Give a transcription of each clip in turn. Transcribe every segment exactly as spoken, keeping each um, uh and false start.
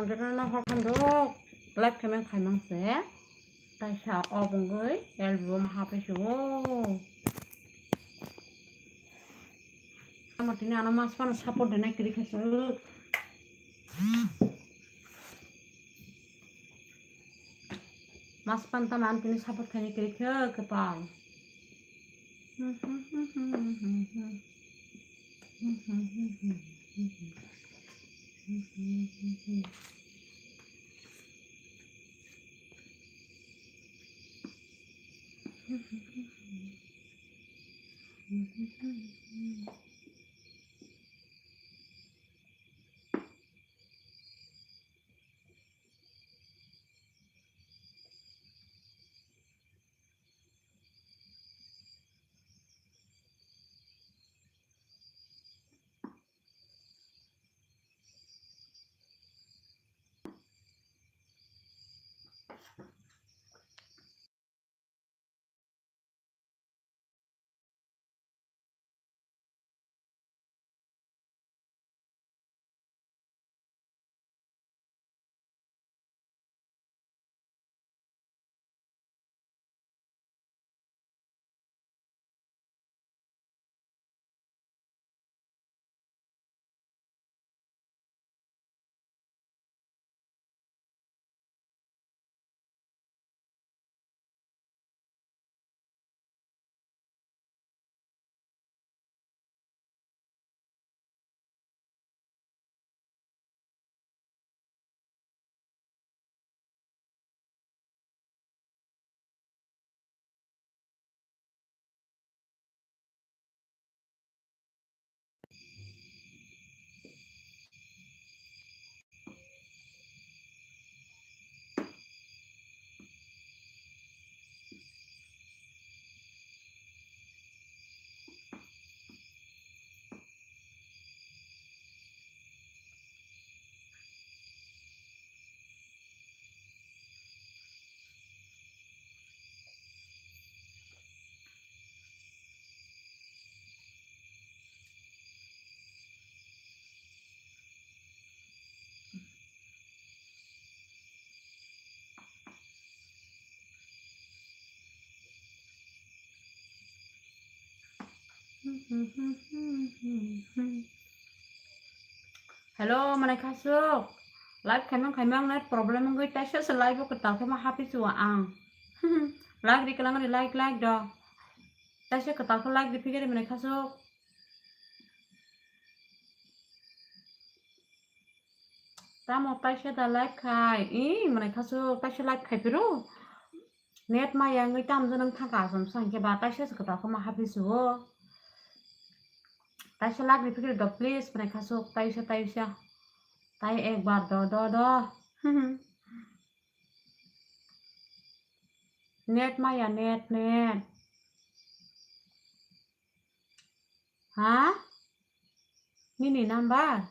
Jora na hor khan do live khaimang khaimang se. Taisa o bongoi L B O ma hapai se o. Amo tini ano mas pano support dena kiri khasu. Mas pan tama ang tini support khaini kiri khe kwtal. Hello, manai khasuk. Live khaimang khaimang net problem wngwi taisa se live o kwtal khe ma happy chuwa ang. Like ri kwlangri, like, like do. Taisa kwtal khe like ri phigari manai khasuk. Tamo taisa da live khai. Ih, manai khasuk taisa live khai phiro. Net maya wngwi tamo jwnang thangkha asam sa hinkhe ba taisa se kwtal khe ma happy chuwo. Taisa like ri phigari do please, manai khasuk taisa taisa. Tai ekbar do do do. Net maya, net, net. Ha? Nini number?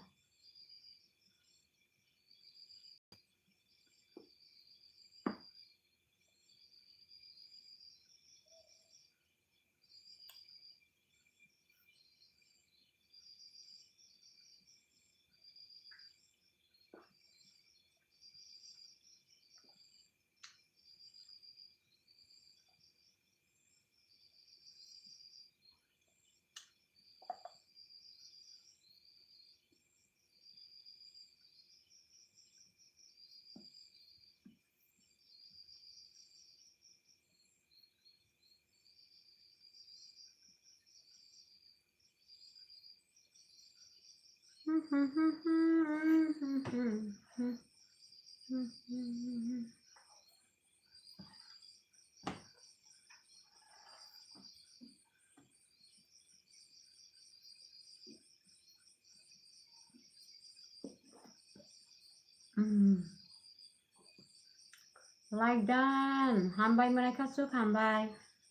Like done. Hambai manai khasuk, hambai.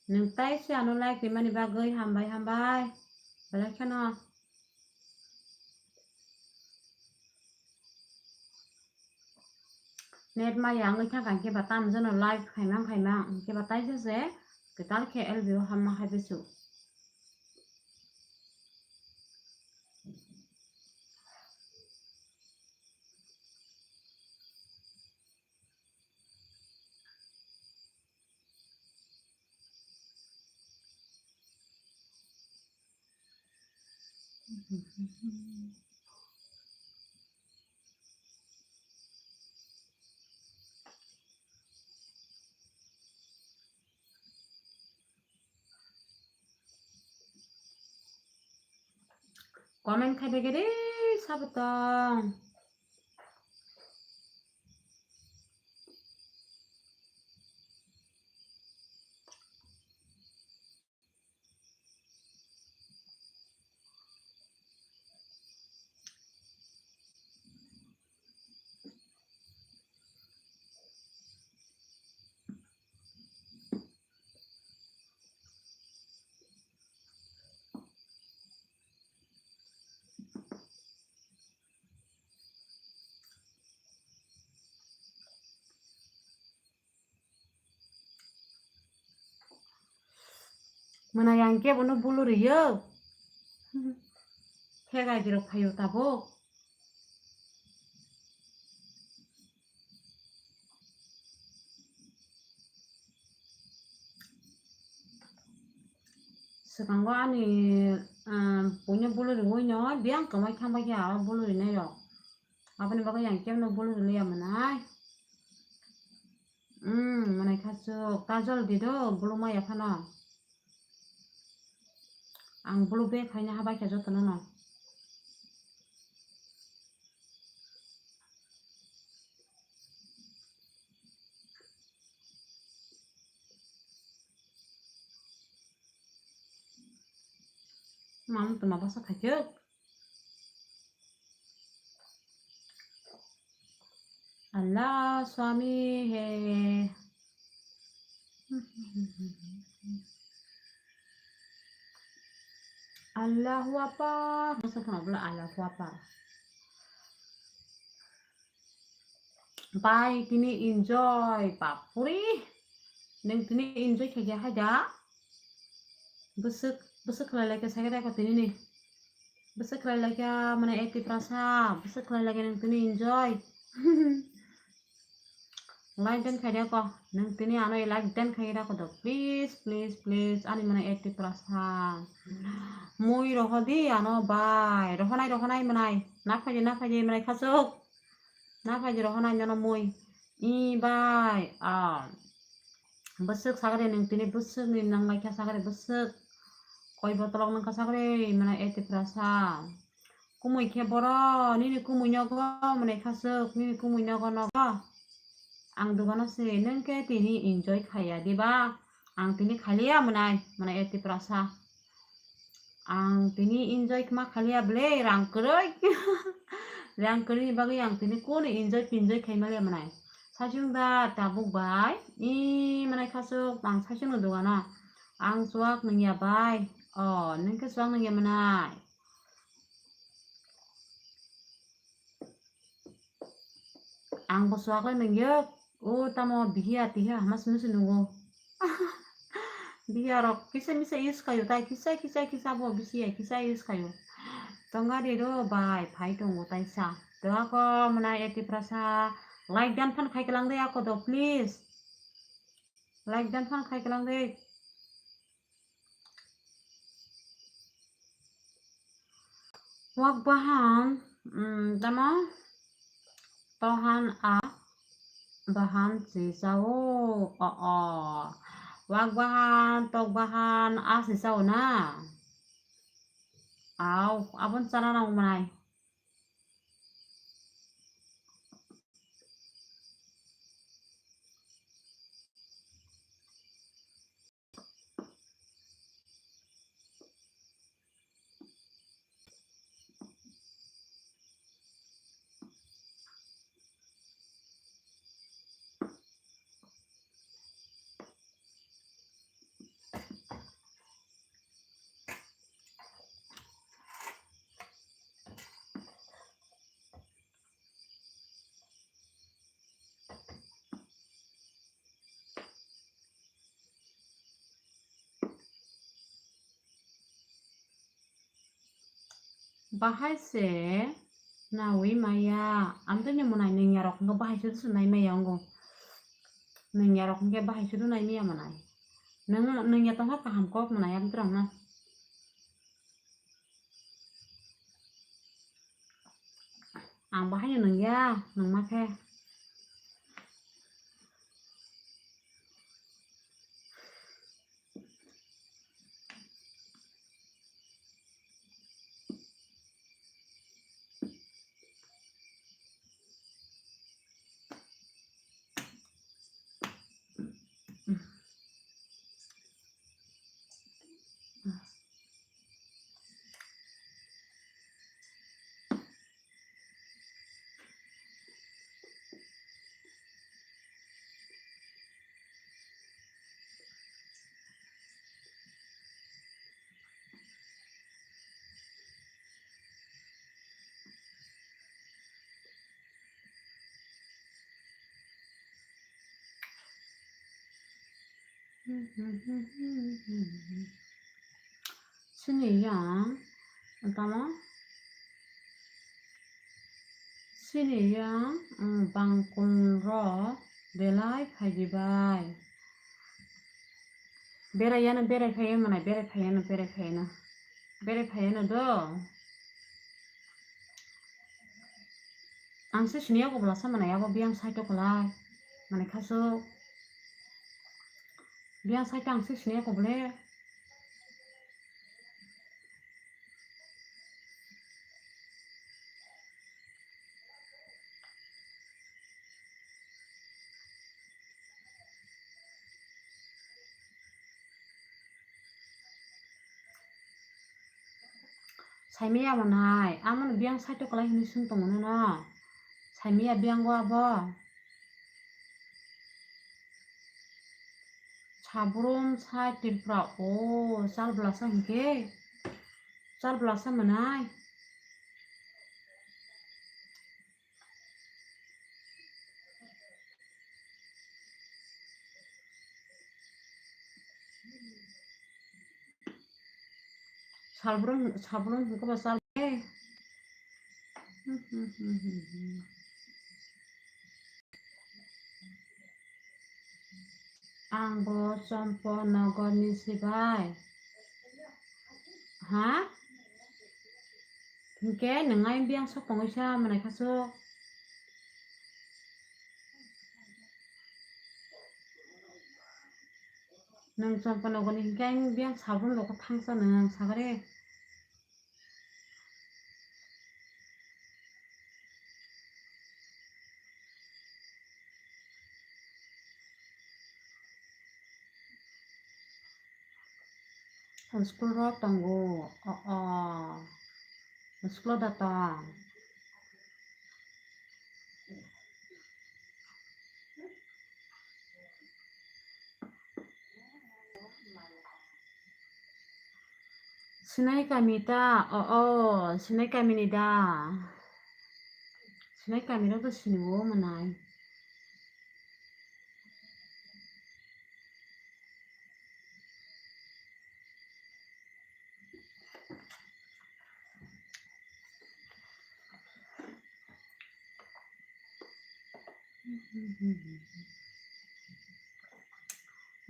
Nwng taisa ano like rimani bagwi hambai, hambai. Belai kheno. Net maya wngwi thangkha, hinkhe ba tamo jano live khaimang khaimang, hinkhe ba taisa se kwtal khe L B O hamma hai bisu. Comment khai de gede sabotong. Mwnai ang kebo no bulu riyo. Khe gai dirok phaio tabuk. Swkango ani, ah, puino bulu riwi no biyang kwmai thang bai khe aro bulu rinai rok. Aboni bagwi ang kebo no bulu riliya mwnai. Hmm, mwnai khasuk, kajol di do, bulu maya phano. Ang bulu bag haino habai kha jotono no. Mam tuma basa khaikhe. Allah Swami he. Allahu Akbar. Masa khana bula Allahu Akbar. Bai tini enjoy bapuri. Neng tini enjoy khaikhe haida. Bwswk, bwswk khlai laikha sakhe da ko tini ni. Bwswk khlai laikha mane eti prasa. Bwswk khlai laikha neng tini enjoy. Like den khai da ko. Neng tini ano like den khai da ko do. Please, please, please. Ani mane eti prasa. Mui roho di ano bai. Rohonai, rohonai mwnai. Na phaidi, na phaidi mwnai khasuk. Na phaidi rohonai nono mui. I bai. Ah. Bwswk sagre nung tini bwswk ni nang lai kha sagre bwswk. Koi botolok nang kha sagre mane eti prasa. Kumui khe boro nini kumui nogo mane khasuk nini kumui nogo nogo. Ang dugano se nung khe tini enjoy khaiya diba. Ang tini khaliya mwnai mane eti prasa. Ang tini enjoy kma khaliya ble rang kwrwi. Rang kwrwi ni bagwi ang tini kunu enjoy pinjoy khai maliya mwnai. Saichung da tabuk bai. I mwnai khasuk ang saichung no dugano. Ang chuak nungya bai. O, nung khe chuak nungya mwnai. Ang bo chuak lai nungyo. O tamo bihiya tihiya hama simi se nungo. Bihiya rok kisa misa use khayo tai kisa kisa kisa bo bisi ya kisa use khayo. Tongari do bai phai tongo taisa. To ako mwnai eti prasa like dan phan khai kalang de ako do please. Like dan phan khai kalang de. Wak bahan, mm, tamo? Tohan a bahan sisao, o, o. Wak bahan, tok bahan, a sisao na? Au, abon chana nang manai. Bahai se nawi maya. Amtwini mwnai nungya rok hwnkhe bahai se nai maya wngo. Nungya rok hwnkhe bahai se nai maya mwnai. Nung nungya tongkha kaham kok mwnai amtwrok no. Ang bo haino nungya, nungma khe. Sini yang, tamo? Sini yang, mm, bangkun ro belai phaidi bai. Berai yano berai phaiya mana, berai phaiya no, berai phaiya no. Berai phaiya no do. Ang se sini yago bwla sa mana, yago biyang side o kwlai. Mane khasu. Biyang side o ang se sini yago bwle. Saimaya abo nai, amo no biyang side o kwlai hinwi swng tongo nono. Saimaya biyang o abo. Sabrum side Tripura o, chal bwlasa hinkhe. Chal bwlasa mwnai. Salbrum, salbrum hwnkhe ba chal. Ang bo Chompo Nogor ni si bai. Ha? Hinkhe nwng ayang biyang sok tongwi sa mwnai kha sok. Nwng Chompo Nogor ni hinkhe ayang biyang sabrum rok khe thangsa nwng sakari. School rok tongo, o, o. School o da tong. Sinai kami ta, o, o, Sinai kami ni da. Sinai kami rok to sini o mwnai.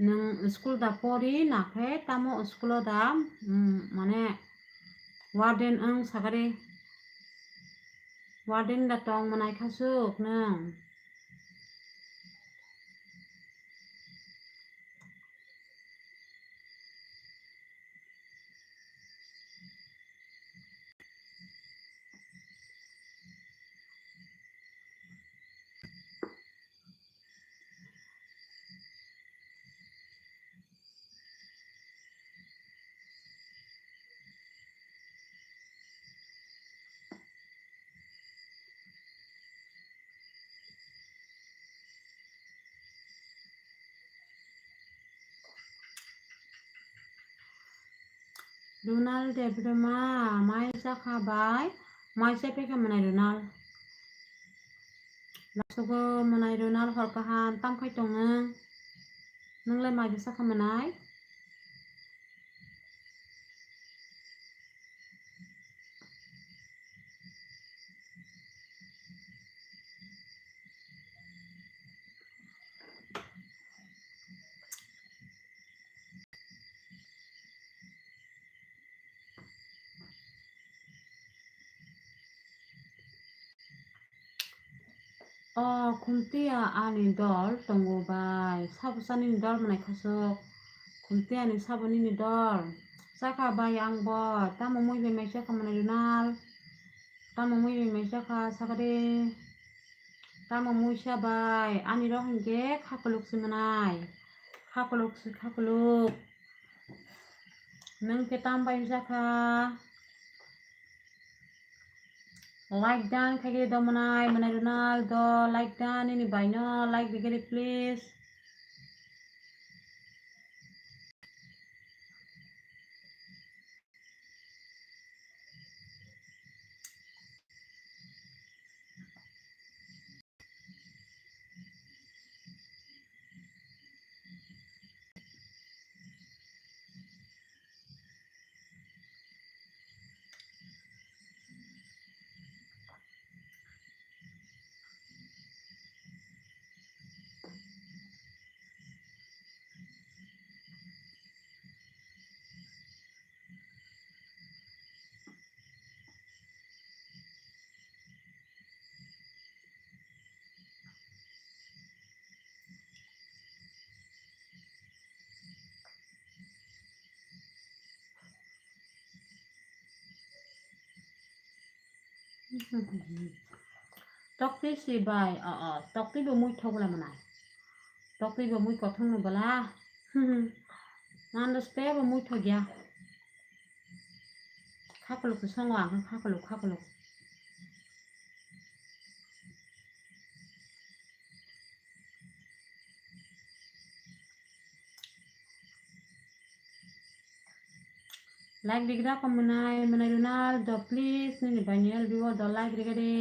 Nwng school da pori nakhe tamo school o da, mm, mane warden wng sakari, warden da tong mwnai khasuk nwng. Donald Debbarma, mai chakha bai, mai chaphaikha mwnai Donald. Lasogo mwnai Donald hor kaham, tam khai tong nwng? Nwng lai mai chakha mwnai? O khumtiya ani dol tongo bai, sabo cha nini dol mwnai khasuk. Khumtiya ni sabo nini dol. Chakha bai ang bo, tamo mui bai mai chakha mwnai Ronald. Tamo mui bai mai chakha sakade. Tamo mui sa bai, ani rok hinkhe khakuluk si mwnai. Khakuluk si khakuluk. Nwng khe tam bai chakha. Like dan khaikhe do mwnai, mwnai Ronald do like dan, nini bai no like rikhe de please. Tokti si bai, o, o, tokti bo mui thok bwla mwnai. Tokti bo mui kothong no bwla. Nando ste bo mui thok ya. Khakuluk se songo ang khakuluk, khakuluk. Like rigra ko mwnai, mwnai Ronald do please, nini bai ni L B O do like riga de.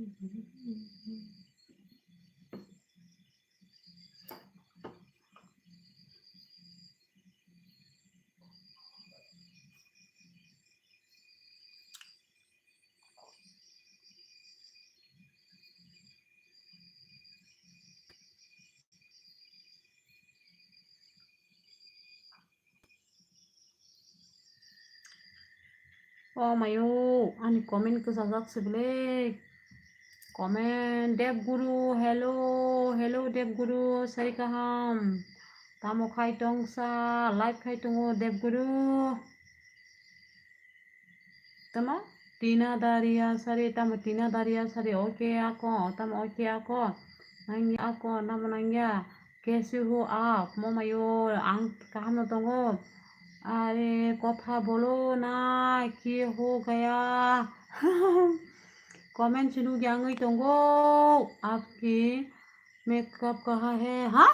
O mayo, ani comment kwchajak se bwle. Comment, Debguru, hello, hello Debguru, sari kaham. Tamo khai tongsa, live khai tongo Debguru. Tamo Tina Daria sari, tamo Tina Daria sari, oke ako, tamo oke ako. Nangya ako, namo nangya. Kaise ho aap? Mo mayo, ang kaham no tongo. Are kotha bolo na, ki ho gaya? Comment se nukya wngwi tongo. Aapki makeup kaha hai, ha?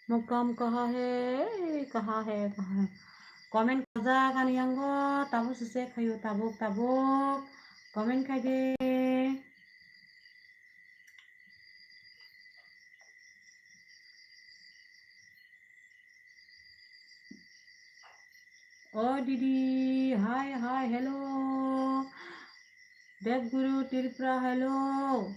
Mukam kaha hai, kaha hai, kaha hai. Comment kajak ani yango, tabuk se check khayo, tabuk, tabuk. Comment khai de. O didi, hi, hi, hello. Debguru Tripura, hello.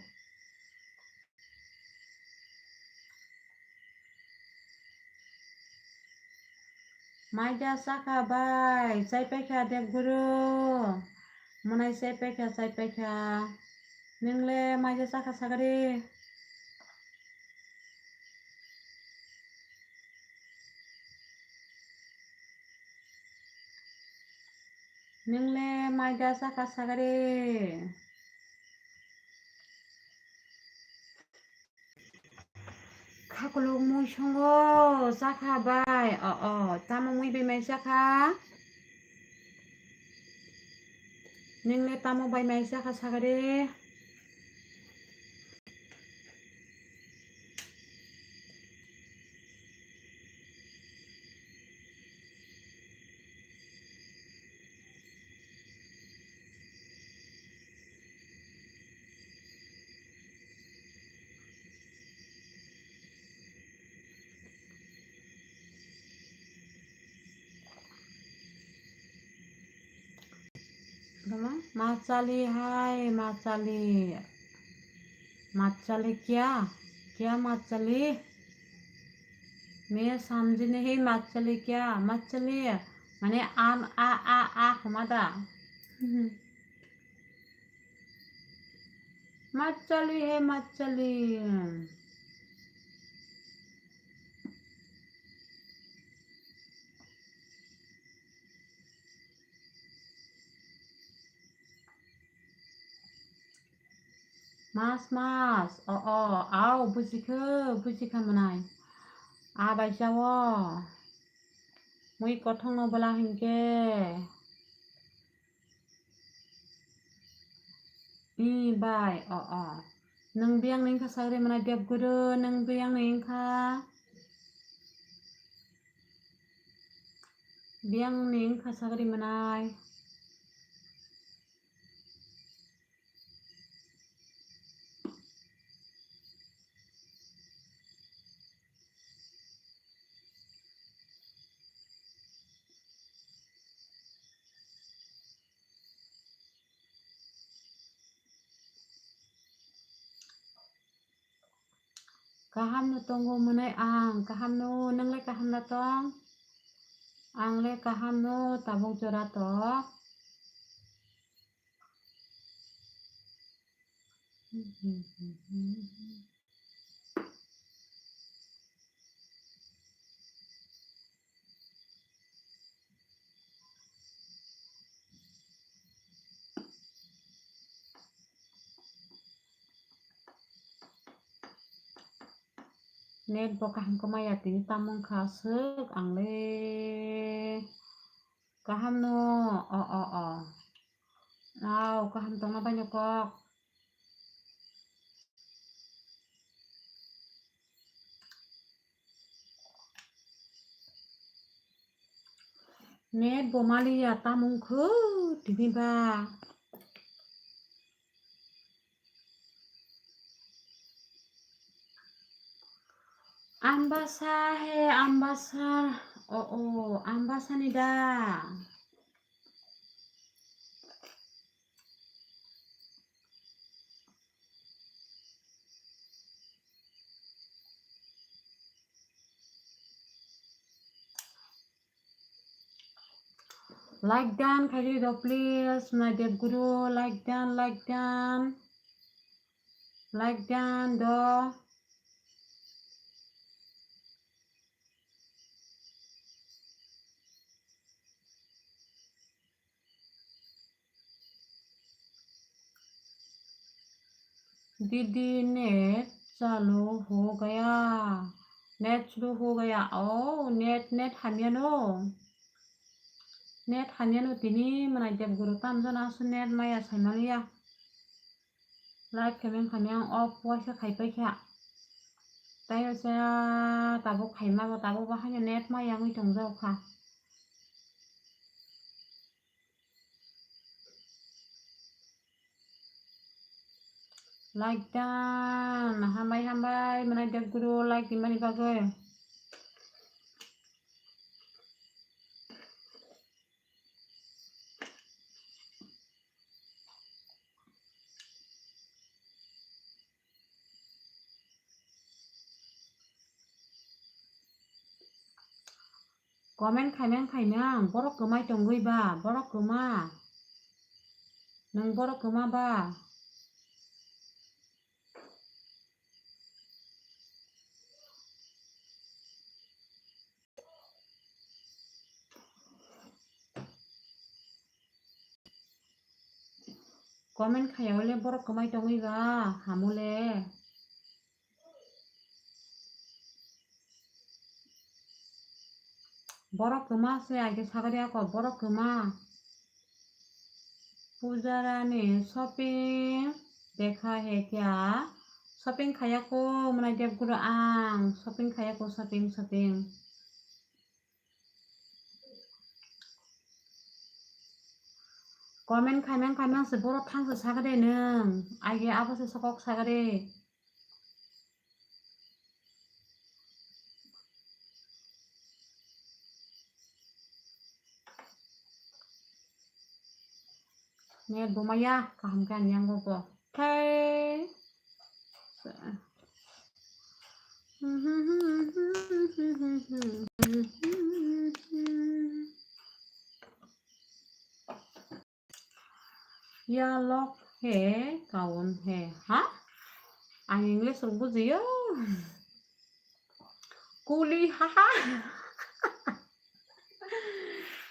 Maida chakha bai, chaipaikha Debguru. Mwnai chaipaikha, chaipaikha. Nwng le maida chakha sagari? Nwng le maida chakha sagari? Khakuluk mui songo chakha bai. O, o, tamo mui bai mai chakha? Nwng le tamo bai mai chakha sagari? Machali hai, machali. Machali kya? Kya machali? Main samjhi nahi machali kya? Machali mane an, a, a, a homa da? Machali hai, machali. Mas, mas. O, o, au, bujikha, bujikha mwnai. A bai chao. Mui kothong no bwla hinkhe. I bai, o, o. Nwng biyang ni wngkha sagri mwnai Debguru, nwng biyang ni wngkha. Biyang ni wngkha sagri mwnai. Kaham no tongo mwnai ang, kaham no, nwng le kaham no tong? Ang le kaham no, tabuk jora tok. Net bo kaham khe maya tini tamo wngkha aswk ang le. Kaham no, o, o, o. Au, kaham tongma bai no kok. Net bo maliya, tamo wngkha, Tini ba. Ambasa he, Ambasa. O, o, Ambasa ni da. Like dan khaidi do please, Mwnai Debguru, like dan, like dan, like dan do. Didi, net chalu ho gaya. Net chalu ho gaya. Oh, net, net hamya no. Net hamya no tini Mwnai Debguru tamjana su net maya saimaliya. Live khaimang khaimang off waisa khaipai kha. Tai waisa tabuk khaima bo tabuk bo haino net maya wngwi tongjak kha. Like dan, hambai hambai, Mwnai Debguru like dimani bagwi. Comment khaimang khaimang, borok kwmai tongwi ba, borok kwma. Nwng borok kwma ba. Comment khaya wale borok kwmai tongwi ba, hamule. Borok kwma se aige sagari ako, borok kwma. Pujarani shopping dekha he kya? Shopping khaya ko, Mwnai Debguru ang. Shopping khaya ko, shopping, shopping. Comment khaimang khaimang se borok thang se sagade nwng. Aige abo se sokok sagade. Net bo maya kaham khe ani yango bo. Thai. Ya lok he, kaun he. Ha? Ang English rok bujiyo. Kuli, haha.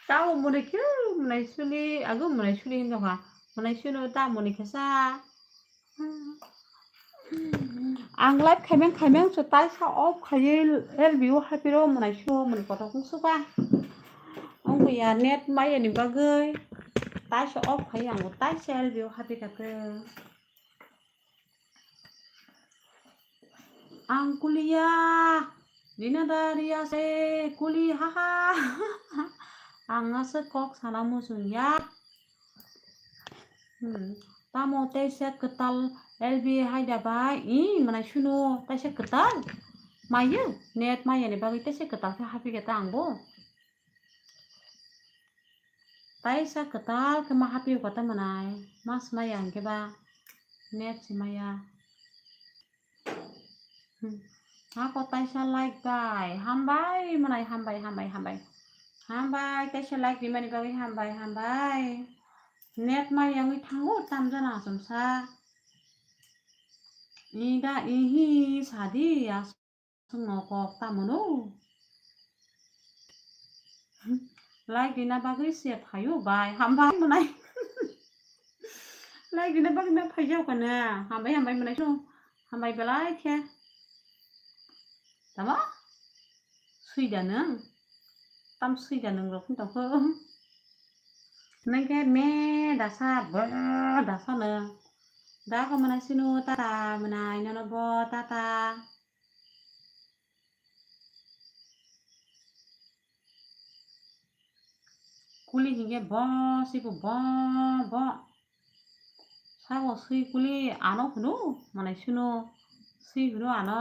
Tamo muni khe, mwnai suli, ago mwnai suli hinwi kha. Mwnai suli tamo muni khe sa. Ang live khaimang khaimang se taisa off khaiwi L B o hapiro mwnai suli muni kotor kung suka. Ang ya net maya ni bagwi taisa off khaiwi ang taisa L B o hapi kha khe. Ang kuliya, Rina da riya se kuli, haha. Ang aswk kok sana muchung ya. Hmm. Tamo teisa kwtal L B hai da bai, i mwnai suli teisa kwtal. Maya, net maya ni bagwi teisa kwtal khe hapi khe ta ang bo. Taisa kwtal khe ma happy kota mwnai, ma swmai ya hwnkhe ba net swmai ya. Hmm. Hako taisa like bai, hambai mwnai, hambai, hambai, hambai. Hambai, taisa like rimani bagwi hambai, hambai. Net ma yangwi thango, tamjana asomsa. Ida ihi sadi as- Chwngno kok tamo no? Like rina bagwi se phaio bai, hambai mwnai. Like rina bagwi ma phaijao kana? Hambai, hambai mwnai song. Hambai belai khe. Tamo? Suida nwng? Tam suida nwng rok tongkho. Nwng khe me dasa, brr dasa nwng. Da kho mwnai sinu, tata mwnai, nono bo tata. Kuli hinkhe bo sibo bo bo. Sabo swi kuli ano hwno, mwnai suno swi hwno ano.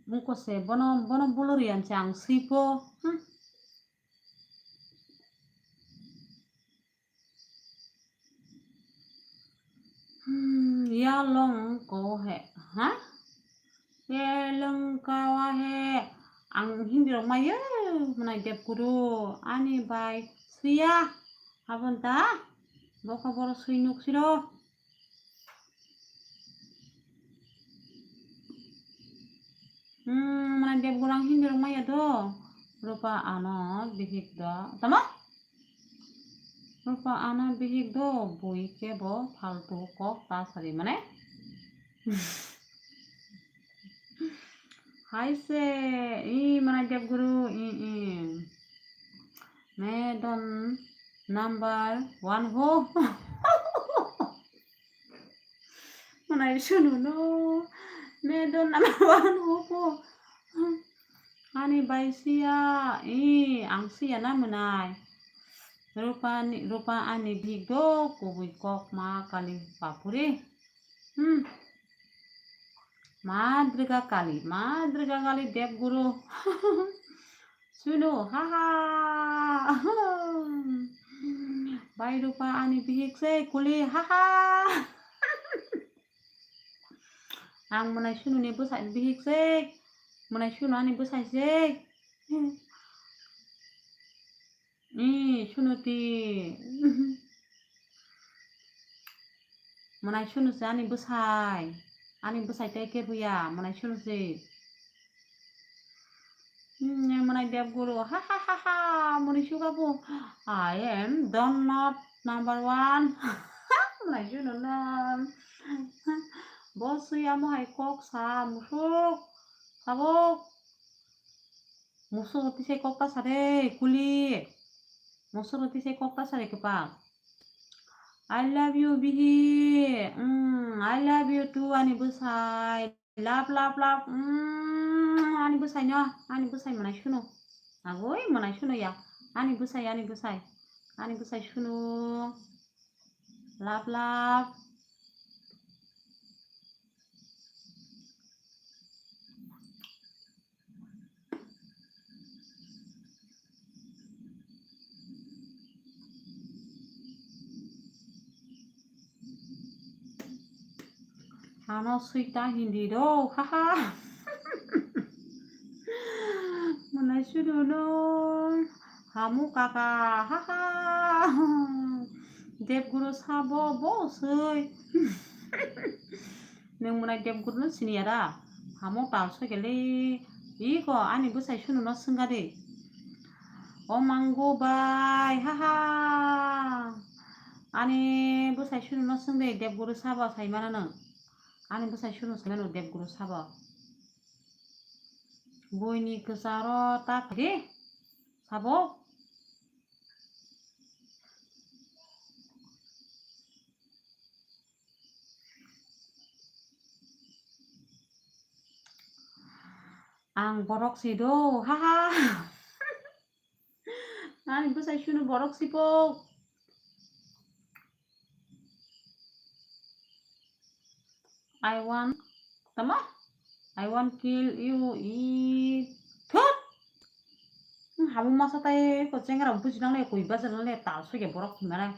Bungkose bono, bono bulori anse ang swipo. Hmm. Hmm, ya long ko he, ha? Ye long kawa he, ang Hindi rok mayo, mwnai Debguru, ani bai swiya, abon ta, bokha boro swi nuk siro. Hmm, mwnai Debguru ang Hindi rok maya do. Rupa ano bihik do. Tamo? Rupa ano bihik do. Bui kebo faltu kok ta sari mane. Hai se, i mwnai Debguru, i, i. Me don number one ho. Mwnai suno no. Me don number one ho po. Ani bai siya, i, ang siya na mwnai. Rupa ni, Rupa ani bihik do, kubui kok ma kali papuri. Hmm. Ma Durga Kali, Ma Durga Kali Debguru. Suno, ha ha. Bai Rupa ani bihik se kuli, ha ha. Ang mwnai suno ni bwsai bihik se. Mwnai suno ani bwsai se. Ni, suno ti. Mwnai suno se ani bwsai. Ani bwsai tei khe huya, mwnai suno se. Hmm, mwnai Debguru, ha ha ha ha, mwnai suga bo. I am don not number one. Mwnai suno na. Bo swi amo hai kok sa musuk. Sabok. Musuk tisai kok ta sare kuli. Musuk tisai kok ta sare kwpal. I love you, bihi. Mm, I love you too, ani bwsai. Love, love, love. Mm, ani bwsai no, ani bwsai mwnai suno. Agoi, mwnai suno ya. Ani bwsai, ani bwsai. Ani bwsai suno. Love, love. Ano swita Hindi do, haha. Mwnai sudu no, hamu kaka, haha. Debguru sabo bo swi. Nwng mwnai Debguru no siniya da? Hamo tal soi kele. Iko ani bwsai suno no swngga de. O mango bai, haha. Ani bwsai suno no swng de, Debguru sabo sai mana nwng. Ani bwsai suno sai mano Debguru sabo. Buini kwcharo ta phai de. Sabo. Ang borok si do, haha. Ani bwsai suno borok si po. I want, tama? I want kill you, i. Thut! Hmm, hamu masa tai ko chengra buji nang le, koi bajar nang le, tal soi ge borok himare.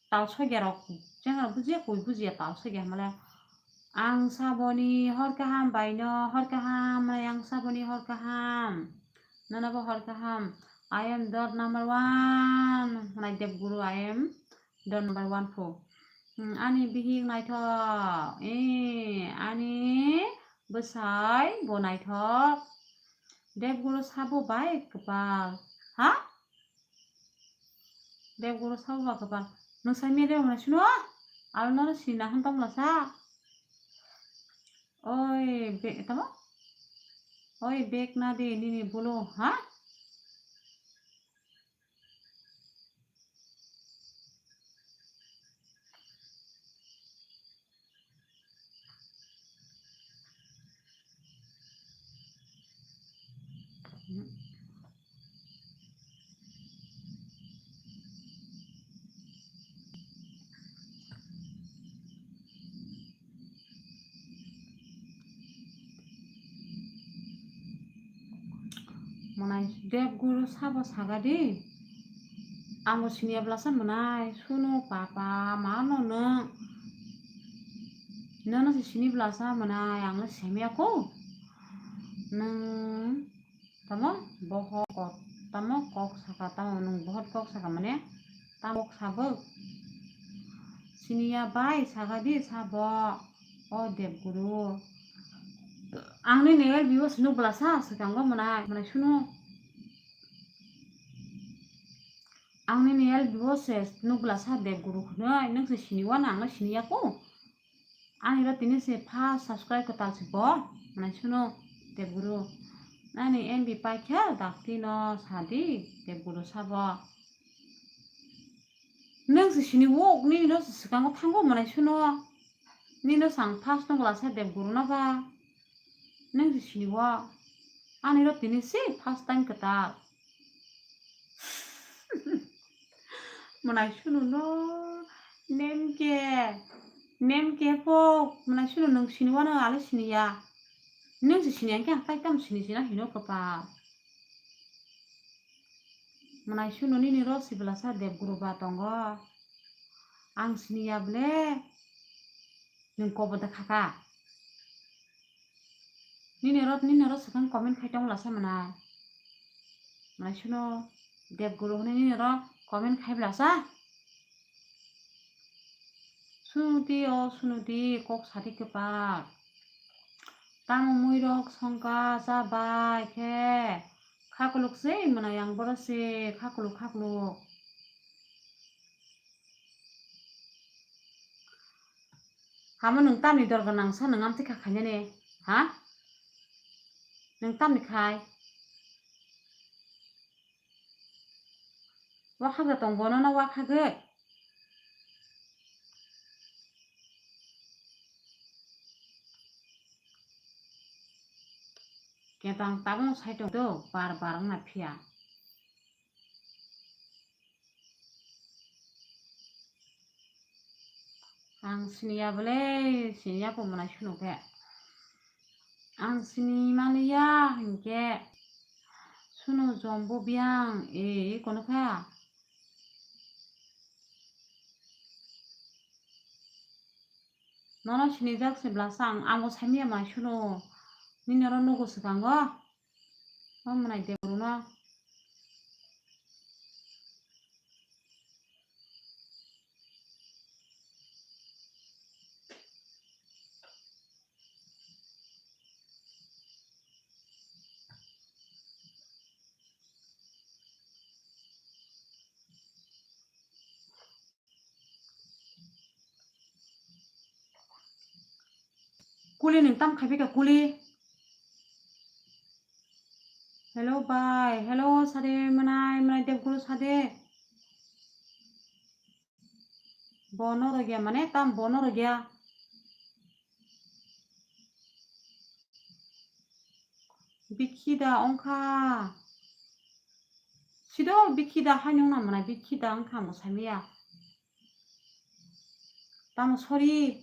Tal soi ge rok, chengra buji, koi buji, tal soi ge himare. Ang saboni hor kaham baino, hor kaham, mane ang saboni hor kaham. Nono bo hor kaham. I am dot number one. Mane Debguru, I am dot number one pho. Hmm, ani bihik naithok. Eh, ani bwsai bo naithok. Debguru sabo bai kwpal. Ha? Debguru sabo ba kwpal. Nwng sai mede hwnwi sino? Aro nono sina hwn tongla sa. Oi, be-, tamo? Oi, bag na de nini bolo, ha? Mwnai Debguru sabo saga di. Ang bo siniya blasa mwnai, suno papa, mano nwng. Nono se sini blasa mwnai, ang no semiya ko. Nwng tamo bohot kok, tamo kok saka, tamo nwng bohot kok saka mane, tamo kok sabuk. Siniya bai saga di sabo, o Debguru. Ang nini L B O se nuk blasa, swkango mwnai, mwnai suno. Ang nini L B O se nuk blasa Debguru hwnwi, nwng se siniya na, ang no siniya ko. Ani ro tini se first subscribe kwtal se bo, mwnai suno Debguru. Nani M B paikha dakti no sadi Debguru sabo. Nwng se sini wok, nini ro se swkango thango mwnai suno. Nini ro sang first no blasa Debguru no ba. Nwng se sini wok. Ani ro tini se first time kwtal. Mwnai suno no nemke, nemke po, mwnai suno nwng sini wano ale siniya. Nwng se siniya khe ang tai tam sini sina hino kwpal. Mwnai suno nini ro si blasa Debguru ba tongo. Ang siniya ble nwng kobo da khaka. Nini ro, nini ro swkang comment khai tong lasa mwnai. Mwnai suno Debguru hwnwi nini ro comment khai blasa. Sunudi o sunudi kok sadi kwpak. Tamo muirok songka chabai khe khakuluk se mwnai ang boro se khakuluk khakuluk. Hamo nwng tamni dor gwnang sa nwng amtwi kha khainani? Ha? Nwng tamni khai? Wakhagwi tong bono no wakhagwi. Ketang tabung sai tong do bar bar wngna phiya. Ang siniya bole, siniya po mwnai suno khe. Ang sini maliya hinkhe suno jombo biyang e kono kha. Nono sinijak se blasa ang, ang bo saimanya mwnai suno. Nini oro nugo swkango. O mwnai Debguru no. Kuli nwng tam khai phi kha kuli. Hello bai, hello sade mwnai, mwnai Debguru sade. Bono rwgya mane tam bono rwgya. Bikhi da ongkha. Sido bikhi da hainung na mwnai bikhi da ongkha mo samia. Tamo sorry.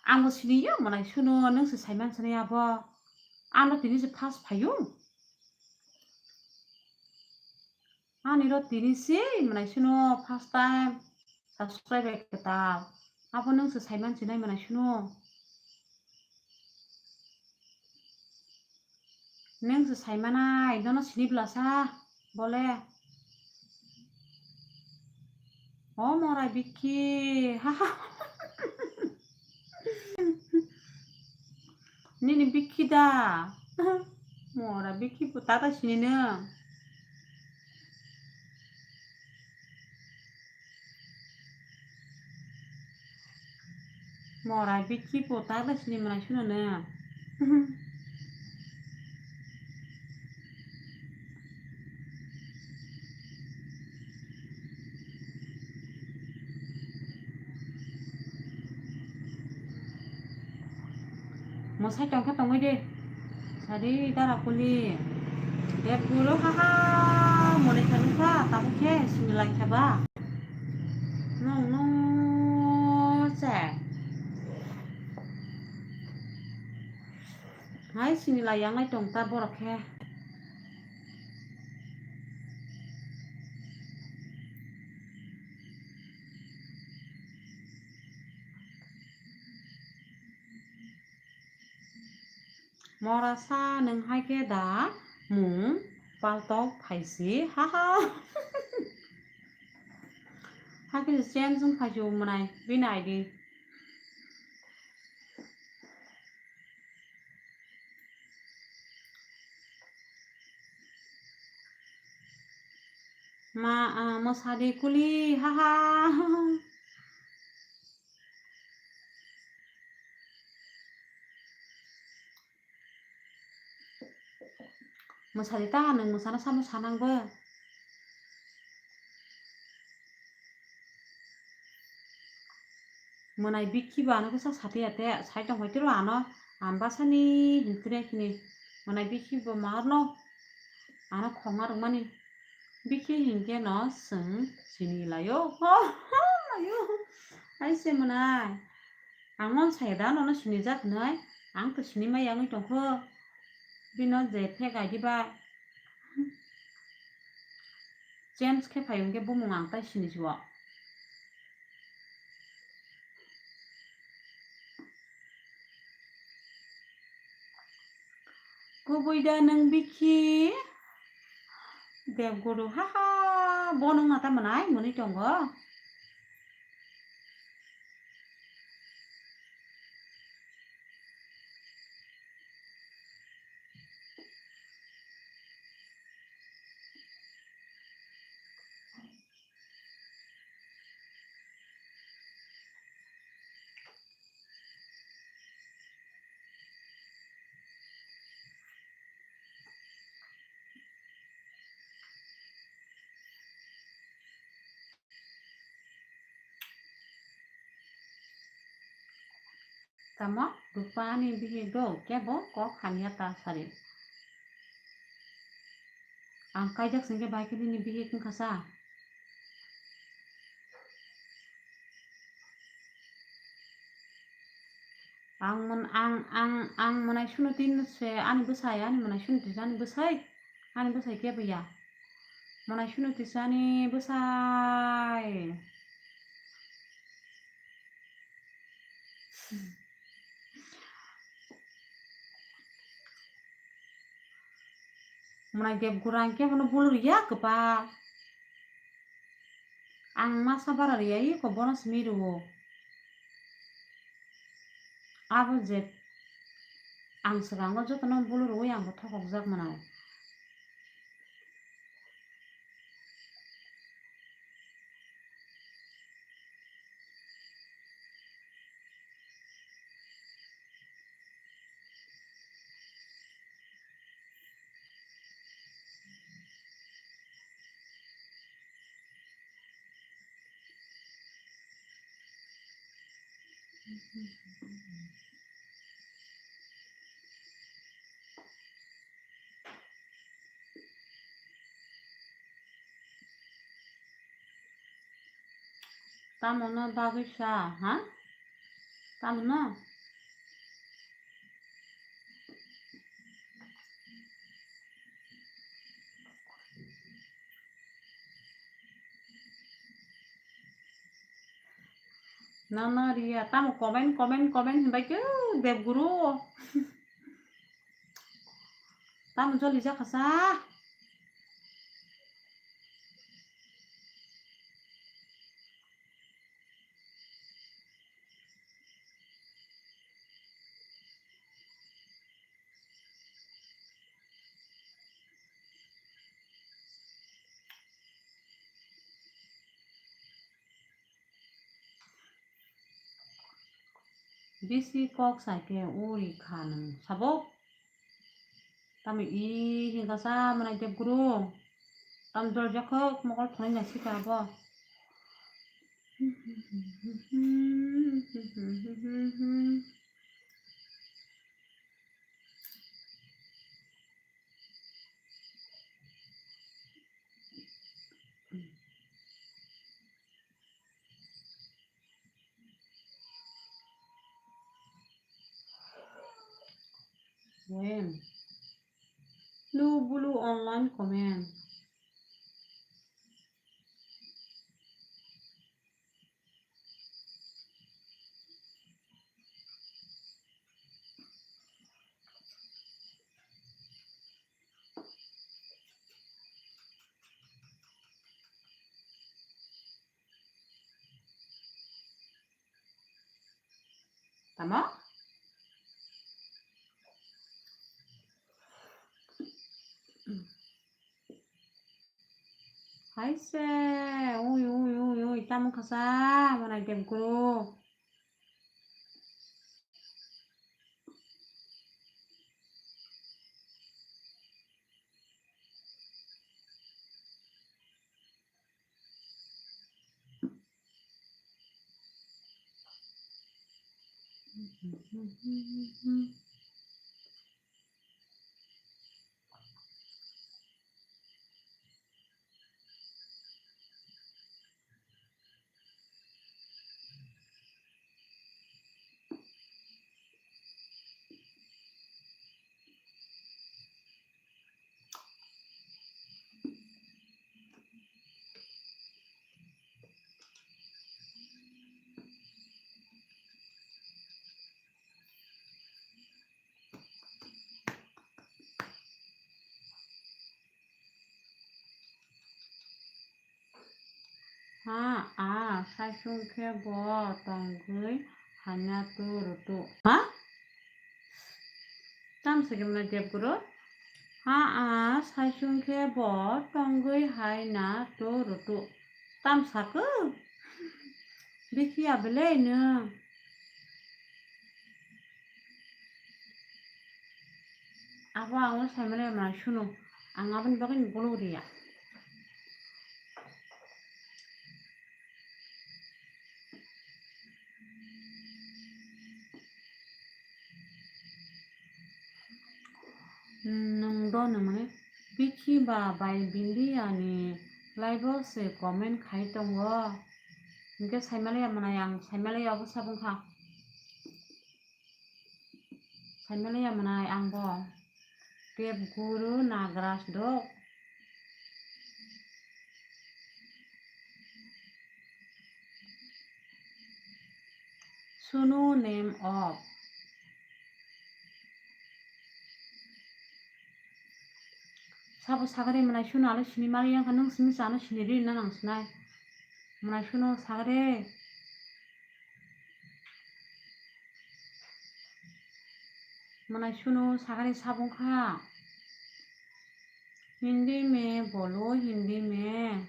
Ang bo siniya mwnai suno, nwng se saiman sini abo. Ano tini se first phaiyung. Ani ro tini se mwnai suno first time subscribe kwtal. Abo nwng se saiman sinai mwnai suno. Nwng se saimanai, nono sini blasa bole. O mora bikhi, ha ha. Nini bikhi da? Mora bikhi bo tata sini nwng. Morai bikhi bo ta da sini mwnai suno ne. Mwsai tongkha tongwi de. Sadi dara kuli. Dek gulo ha ha mone kha nukha tabuk khe sini lai kha ba. Nung nung se. Hai sini lai yang lai tong ta borok khe. Mora sa nwng hai khe da mung paltok phaisi, ha ha. Hakhe change wng phaisi o mwnai bini I D. Ma, ah, mwsadi kuli, ha ha. Mwsadi ta nwng mwsana samo sanang bo. Mwnai bikhi bo ano kisa sati ate sai tong hoi tiro ano ambasani hinkhe kini mwnai bikhi bo marno ano khongna rwmani bikhi hinkhe no chwng sini laio ho ho laio hai se mwnai. Ang mon saya da nono sinijak hinwi, ang to sinimaya wngwi tongkho. Bino je phe gaidi bai. Change khe phai hwnkhe bumung ang tai sinijio. Kubui da nwng bikhi? Debguru, ha ha, bo nwng na ta mwnai mwnwi tongo. Tamo Rupani bihik do kebo kok hamya ta sari. Ang kaijak singke bai khe nini bihik wngkha sa. Ang mon-, ang, ang, ang mwnai sunu tin se ani bwsai, ani mwnai sunu tin ani bwsai, ani bwsai kebo ya. Mwnai sunu tin ani bwsai. Mwnai deb gurang khe bono bulu riya kwbang. Ang masa bara riya iko bono simi rwo. Abo je ang swkango jotono bulu rwui ang bo thokokjak mwnai. Tamoni bagwi sa, ha? Tamoni? Nono riya, tamo comment, comment, comment hinbai khe, Debguru. Tamo joli jakha sa. Bisi kok sai khe uri kha nwng sabo. Tamo i hingka sa mwnai Debguru. Tam jol jakhok mokol thwnai nai sika abo. comment. Tamo? Hai se, ui, ui, ui, ui, tamo khasa, manai debguru. Ha, a, saichung khe bo tongwi haina tu rutu. Ha? Tam se kemna debguru? Ha, a, saichung khe bo tongwi haina tu rutu. Tam sakhu? Bikhiya belai no. Abo ang o saimano ya manai sunu. Ang aboni bagwi ni bolong riya. Nwng do nwngnai bikhi ba bai bindi ani live o se comment khai tongo. Hinkhe saimaliya manai ang saimaliya obo sabung kha. Saimaliya manai ang bo. Debguru Nagraj do. Sunu name of. Sabo sagari manai sunu ano sini mari yang kanung sini sa ano sini ri na nang sinai. Manai sunu sagari. Manai sunu sagari sabung kha. Hindi me bolo, Hindi me.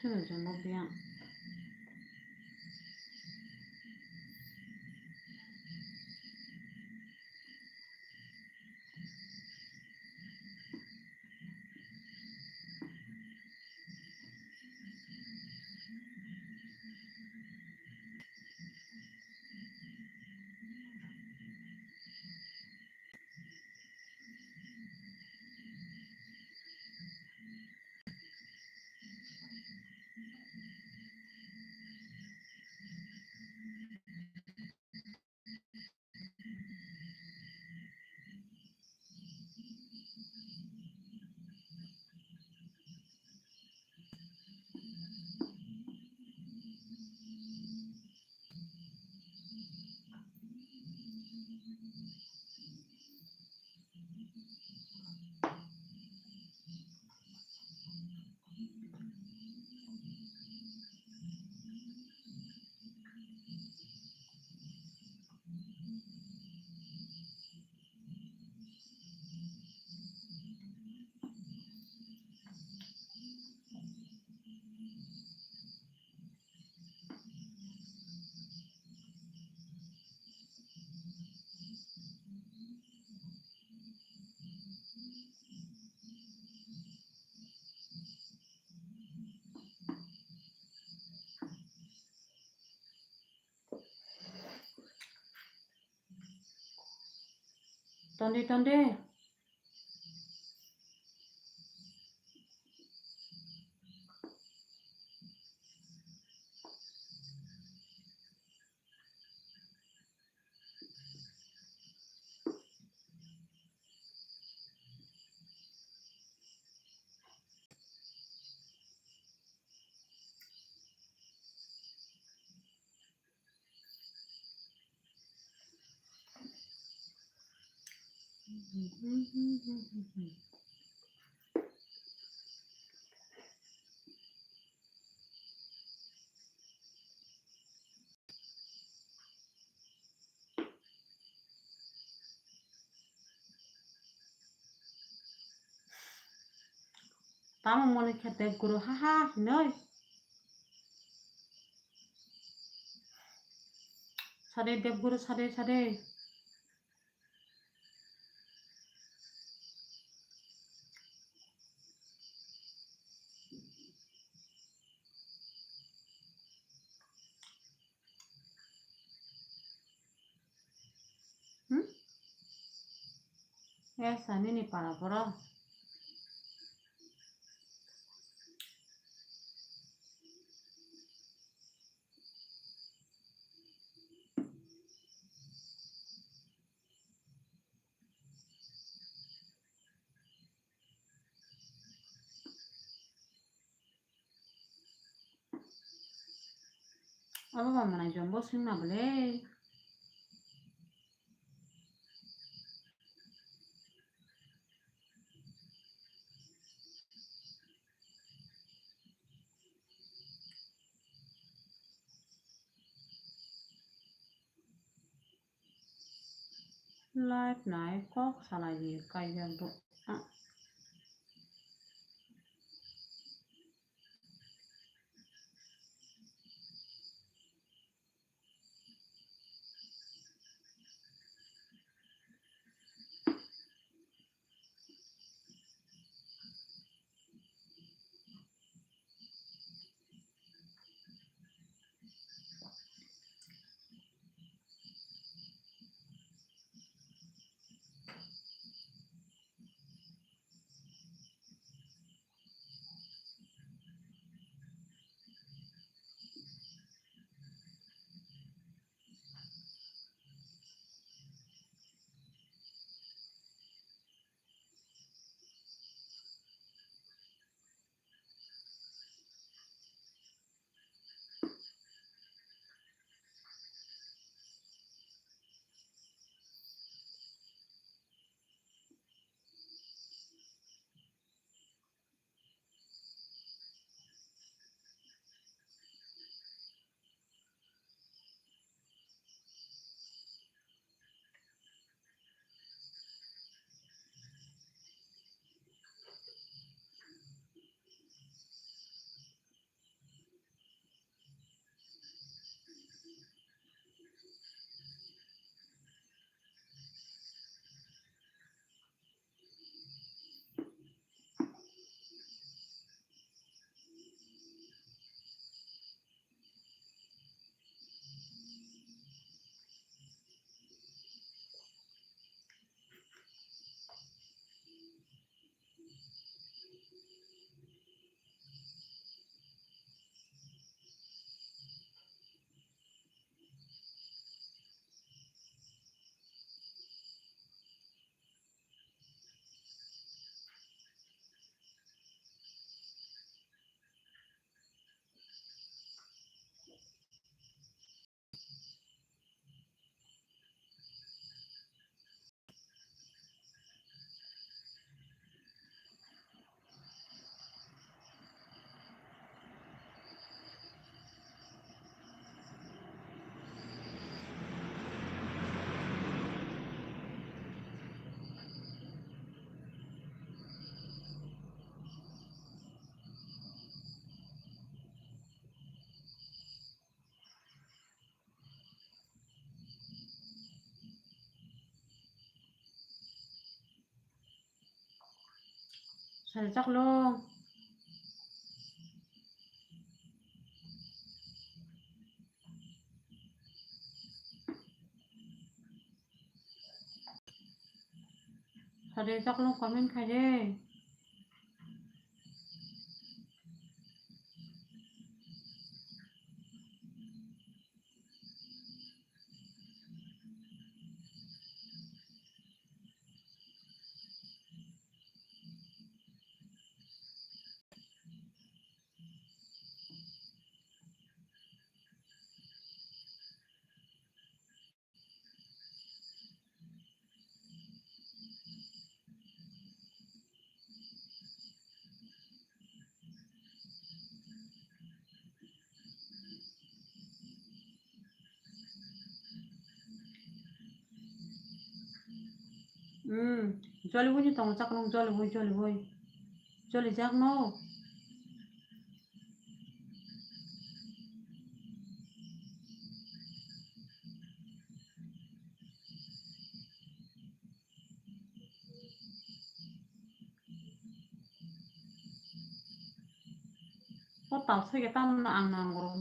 Sura jombo biyang. Tondi, tondi. Tamo mone khe Debguru ha ha hinoi. Sade Debguru, sade, sade. Hmm? Esa nini para poro. Abo ba manai jombo swngna bole. Live nai kok salai di kaijakgo. Ah. Sari chaklo. Sade chaklong comment khai de. Hmm, joliboi ni tongo chaklong, joliboi, joliboi. Jolijak no. O tal soi ke tamo no ang nang goro.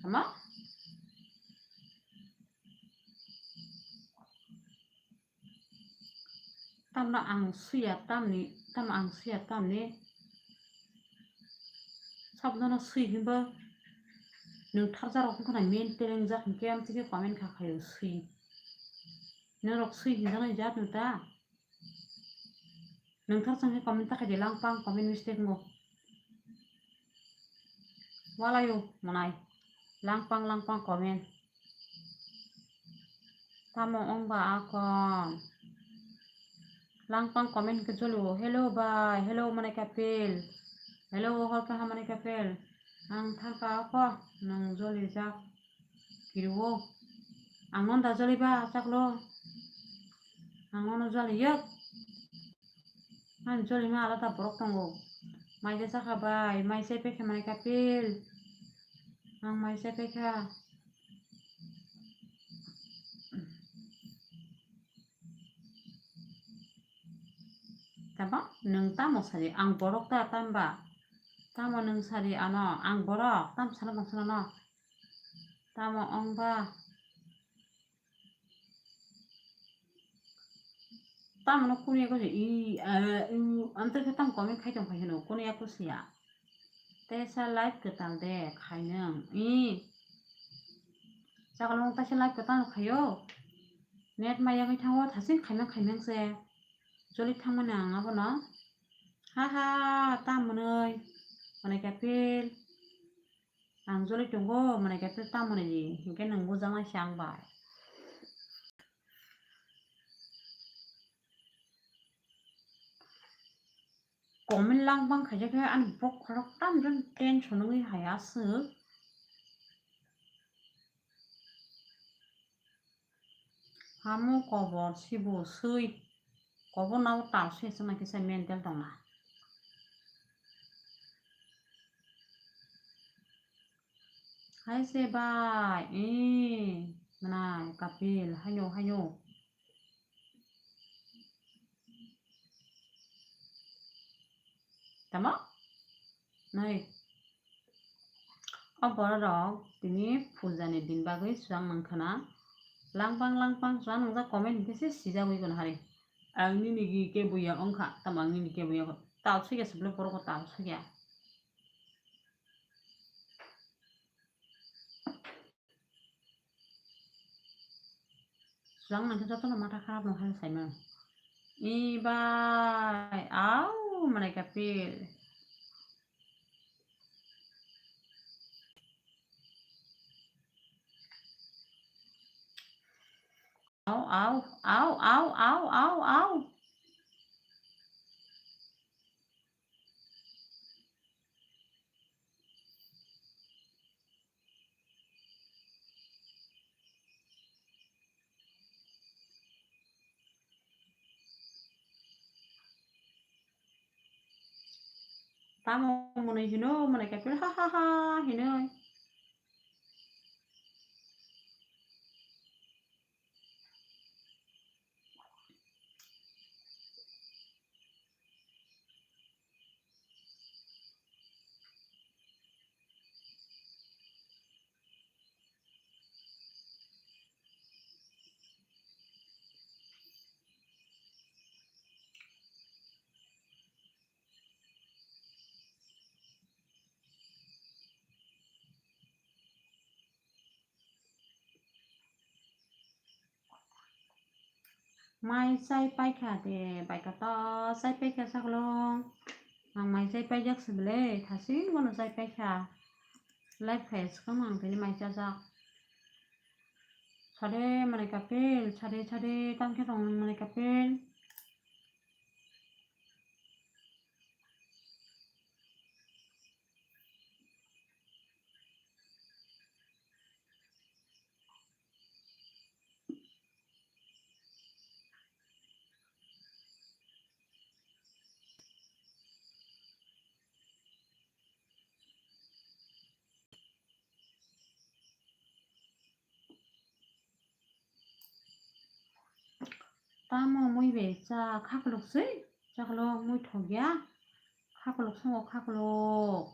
Tama? Tamno ang suya tamni, tamo ang suya tamni. Sabdano sui hinba nwng tharjarok wngkha na main telengjak hinkhe amtwi khe comment kha khaio sui. Norok sui hinjaknai jat nwng ta? Nwng thar chwng khe comment ta khaidi langpang comment mistake wngo. Walaio mwnai. Langpang langpang comment. Tamo wng ba akon. Langpang comment khe jolio. Hello bai. Hello mwnai kapil. Hello hor kaha mwnai kapil. Ang thangka ako. Nwng jolijak. Kirio. Ang non da joliba chaklo. Ang nono joliyo. Ang jolima alada borok tongo. Mai de chakha bai. Mai se pekha mwnai kapil. Ang mai se pekha. Tamo nwng tamo sadi ang borok ta tamba? Tamo nwng sadi ano ang borok tam sana tong sana no? Tamo wng ba? Tamo no kuni ko i a u antar khe tam comment khai tong khai hino kuni ya kusiya. Tesa live kwtal de khainwng. I. Chakolong taisa live kwtal khaio. Net maya wngwi thango thasing khaimang khaimang se. Joli thangmani ang abono. Ha ha, ta mwnwi. Mwnai kapil. Ang joli tongo, mwnai kapil ta mwnwi. Hinkhe nwng bujaknai se ang bai. Comment lang bang khaijak khe ani bokhorok tam jani tension wngwi hai aswk. Hamo kobor sibo swi. Kobor nabo tal swi chwngna kisa mental tongna. Hai se bai, ee, mwnai kapil, haino, haino. Tamo? Nai. O borok rok tini puja ni din bagwi swang nang khana. Langpang langpang swang nang jak comment hinkhe se sijagwi kono hari. Ang nini gi ke buya wngkha, tamo ang nini ke buya wngkha. Tal swi khe se bwlai borok bo tal swi khe. Swang nang khe jotono matha kharap no hai saimano. I bai, au, mwnai kapil. Au, au, au, au, au, au, au. Tamo mwnwi hino, mwnai kapil ha ha ha hinwi. Mai chai paikha de, bai kha to chai paikha saklong. Ang mai chai paijak se bele, thasing bono chai paikha. Live khai swkang ang tini mai chajak. Sade manai kapel, sade, sade, tangkhe tong manai kapel. Tamo mui bai cha khakluk swi, chaklok mui thok ya, khakluk songo khakluk.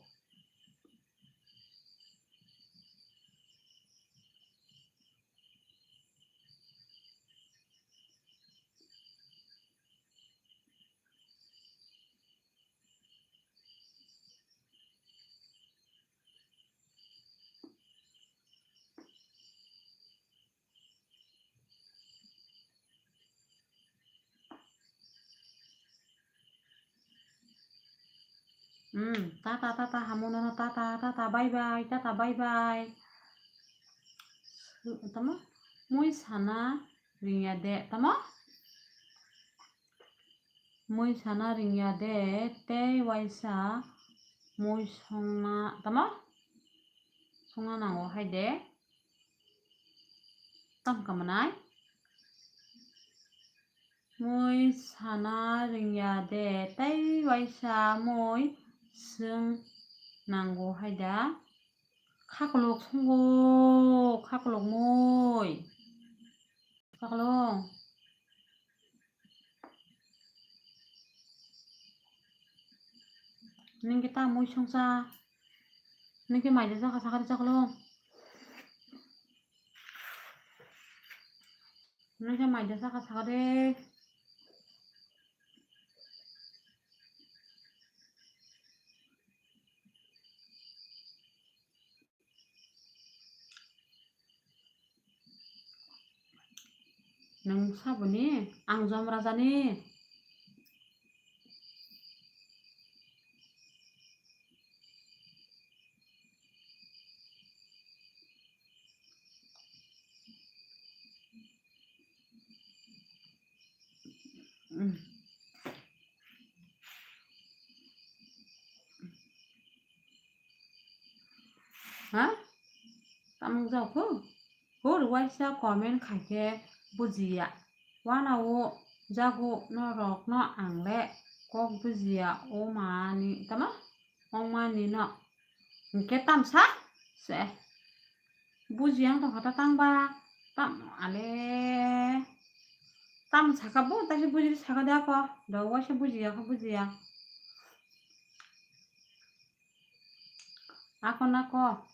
Hmm, tata, tata, hamono, tata, tata, bye bye, tata, bye bye. Tamo? Mui sana ringya de, tamo? Mui sana ringya de, tei waisa mui songna, tamo? Songna nango hai de. Tam kamanai. Mui sana ringya de, tei waisa mui swng nango hai da. Khaklok songo, khaklok mui. Khaklok. Ningke ta mui songsa. Ningke maida jaka sakari chaklo. Ningke maida jaka sakari. Nwng saboni, ang Jom Rajani. Ha? Tamung jao kho? Hur waisa comment khaikhe bujiya. Wanao jago norokno angle kok bujiya o mani tamo? Ongmani no. Hingke tamsa? Se. Bujiya wng tongkha ta tangba. Tam ale. Tam saka bo, taisa bujiri saka de ako. Do waisa bujiya kha bujiya. Ako nako.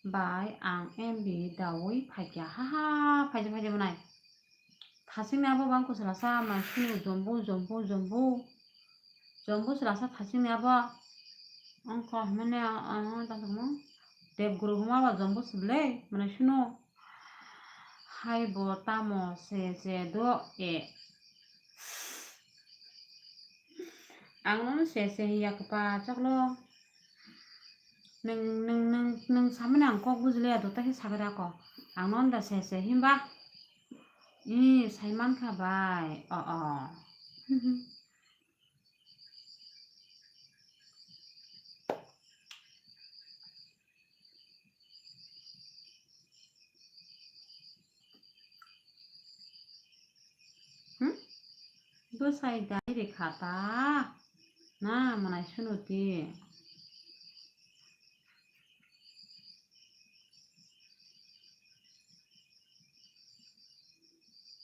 Bai ang M B dawi phaikya. Ha ha, phaikya, phaikya mwnai. Thasingni abo bang kuchwlasa mai sini jombo, jombo, jombo. Jombo chwlasa thasingni abo. Ongkha hwnmani, ah, tamo. Debguru hwnma ba jombo chwlai, mane sino. Hai bo tamo se se do e. Ang nono se se hiya kwpa choklo. Nwng, nwng, nwng, nwng samani ang kok bujiliya do, taisa sagada ko. Ang nono da se se himba. I, sai mankha bai. O, o. Hmm? Bwsai dai rikha ta. Na, mwnai sunuti.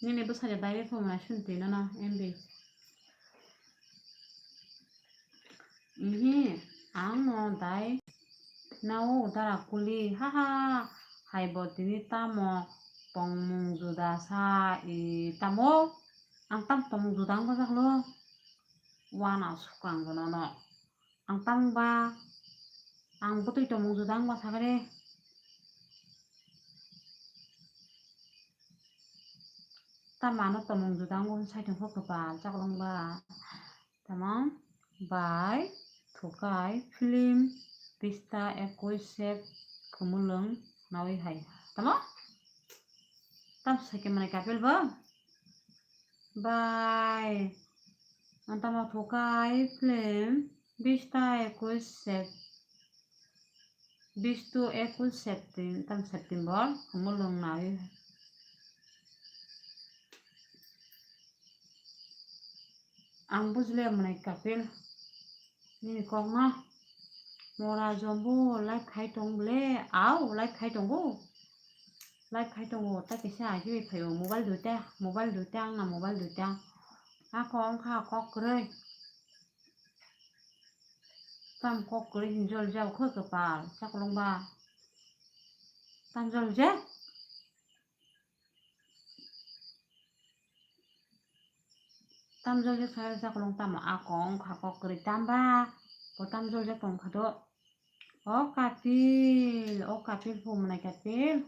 Nini bwsai dai rikha mwnai sunuti nono, M B. Ihi, ang no dai nao dara kuli, ha ha, hai bo tini tamo tongmung juda sa, i tamo, ang tam tongmung juda wng bwsaklo, wana sukang bono no, ang tam ba, ang bwtwi tongmung juda wng bwsakre. Tamo ano tongmung juda wngwi sai tongkha kwpal chakwlwng ba. Tamo bai thukai film bista ekwis sep kwmwlwng nawi hai. Tamo? Tam sai khe manai kapil bo? Bai. Ang tamo thukai film bista ekwis sep. Bistu ekwis Septem-, tam September, kwmwlwng nawi. Ang bujle mwnai kapil. Nini kokno. Mora jombo live khai tong ble. Au, live khai tongo. Live khai tongo. Ta kisa agi phaio. Mobile duita. Mobile duita. Ang na mobile duita. Ako wngkha kok kwrwi. Tam kok kwrwi hinjol jao kho kwpal chakwlwng ba. Tam jol je. Tam jol je kha chakwlwng tamo ako wngkha kok kwrwi tam ba. Bo tam jol je tong kha do. O kapil, o kapil phu mwnai kapil.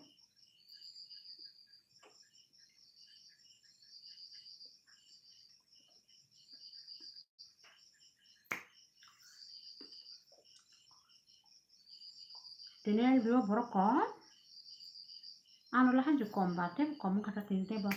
Tini ai bro borok kom. Ano le hanju kom ba, tebo kom wngkha ta tini tebo.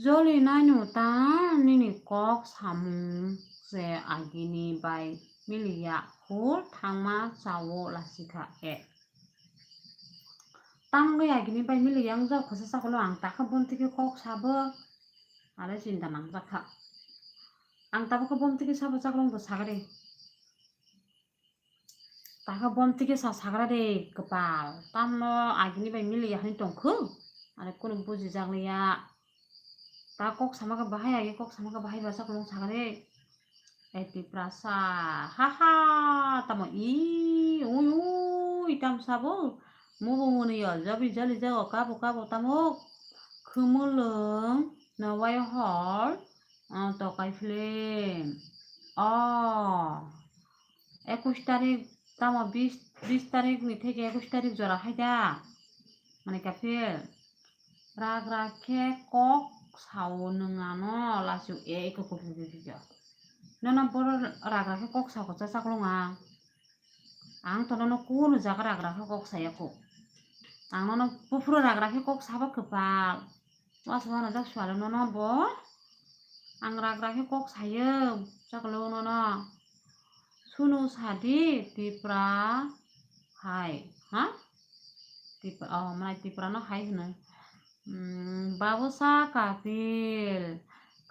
Joli naino ta nini kok samung se agini bai miliya hur thangma chao lasikha e. Tamgwi agini bai miliya wng jak khasa chakwlwng ang takha bomtwi khe kok sabo. Are chinta nangjak kha. Ang tabukhe bomtwi khe sabo chakwlwng bo sagari. Takha bomtwi khe sa sagra de kwpal. Tamno agini bai miliya hani tongkhu. Are kunu bujijakliya. Ta kok sama khe bahai agi kok sama khe bahai basa kwlwng sagari. E Tiprasa, ha ha, tamo i, ui ui, tam sabo. Mubo mwnwi o, jabi jali jago, kabo kabo tamo. Khumulwng, Nowai hor, ah, tokai film. Oh, ekwis tarik, tamo bis, bis tarik ni theke ekwis tarik jora hai da. Mane kapil. Rak rak khe kok sao nwng ano lasu e eko kok kok kok kok. Nono boro rak rak khe kok sao kok cha chaklong ang. Ang to nono kunu jaga rak rak khe kok saya kho. Ang nono buphuru rak rak khe kok sabo kwpal. Wasu hano jak sualo nono bo. Ang rak rak khe kok sayo chaklong nono. Sunu sadi Tipra hai, ha? Tipra, oh, mwnai Tipra no hai hwno. Hmm, babusa kapil,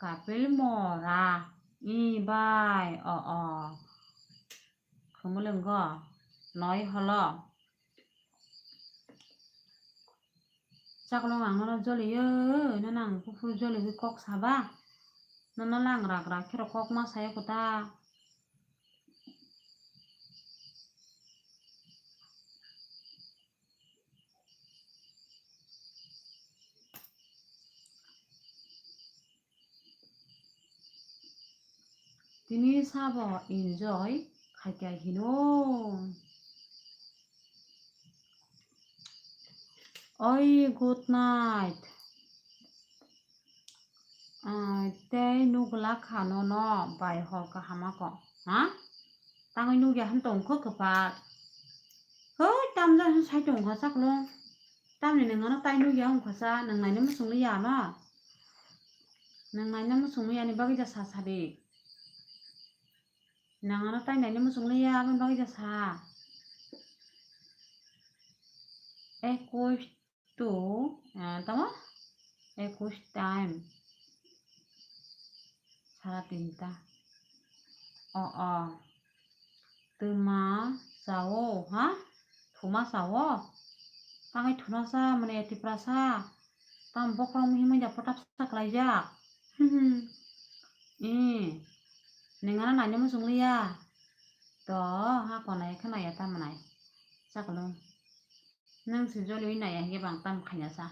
kapil mora, i bai, o, o. Khumulwng go, noi holo. Chaklong ang nono joliyo, nono ang buphuru joliwi kok saba. Nono lang rak rak khero kok ma sayo kota. Tini sabo enjoy khaikha hino. Oi, good night. Ah, tei nugla kha nono bai hor kaham ako, ha? Tangwi nugya hwn tongkho kwpal. Hoi, tamjani sai tongkha chaklong. Tamni nwng ano tai nugya wngkha cha, nwng naina muchungli ya no? Nwng naina muchungli yani bagwi ja sa sadi. Nwng ano tai naina muchungli ya, aboni bagwi ja sa. Ekwis to, ah, tamo? Ekwis time. Sara tinta. O, o. Twma sao, ha? Thuma sao? Tangwi thuna sa, mane Tiprasa. Tam bokrok himwi da pota psa khlaijak. Hmm. I, nwng ano naina muchung liya. To, ha konai khe naiya tamo nai. Chaklo. Nwng se joliui naiya hinkhe bang tamo khaina sa.